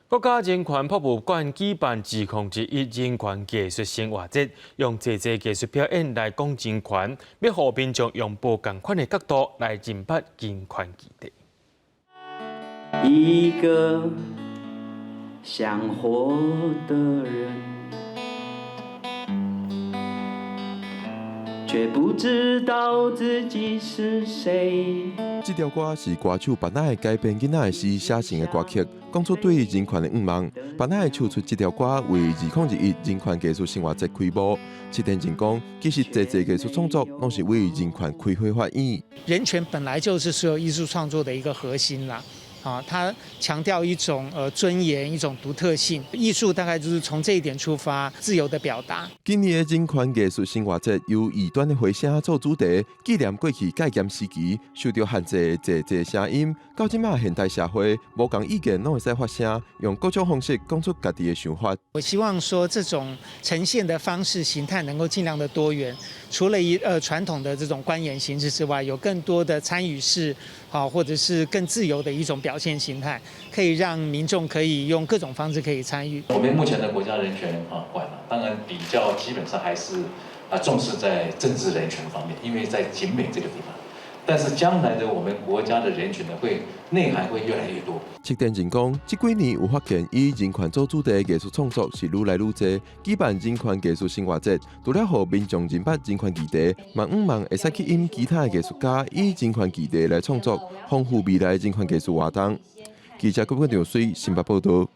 國家人權博物館舉辦2021人權藝術生活節，用濟濟藝術表演來講人權，欲予民眾用無仝款的角度來認捌人權議題。一個想活的人，卻不知道自己是誰。這條歌是歌手巴奈改編囡仔的詩寫成的歌曲，講出對人權的願望。巴奈唱出這條歌為2021人權藝術生活節開幕。策展人講，其實濟濟藝術創作攏是為人權開花發展。人權本來就是所有藝術創作的一個核心啦。啊，他強調一種尊嚴，一種獨特性。藝術大概就是從這一點出發，自由的表達。今年的人權藝術生活節由異端的回聲做主題，紀念過去戒嚴時期受到限制的濟濟聲音。到這馬現代社會，無仝意見攏會使發聲，用各種方式講出家己的想法。我希望說，這種呈現的方式形態能夠盡量的多元，除了一傳統的這種觀演形式之外，有更多的參與式，好，或者是更自由的一種表現形態，可以讓民眾可以用各種方式可以參與。我們目前的國家人權啊館當然比較基本上還是啊重視在政治人權方面，因為在景美這個地方。但是將來的我們國家的人權呢，會內涵會越來越多。策展人講，這幾年有發現以人權做主題的藝術創作是愈來愈濟。舉辦人權藝術生活節，除了予民眾認捌人權議題，嘛向望會使吸引其他的藝術家以人權議題來創作，豐富未來人權藝術活動。記者郭冠長水新北報道。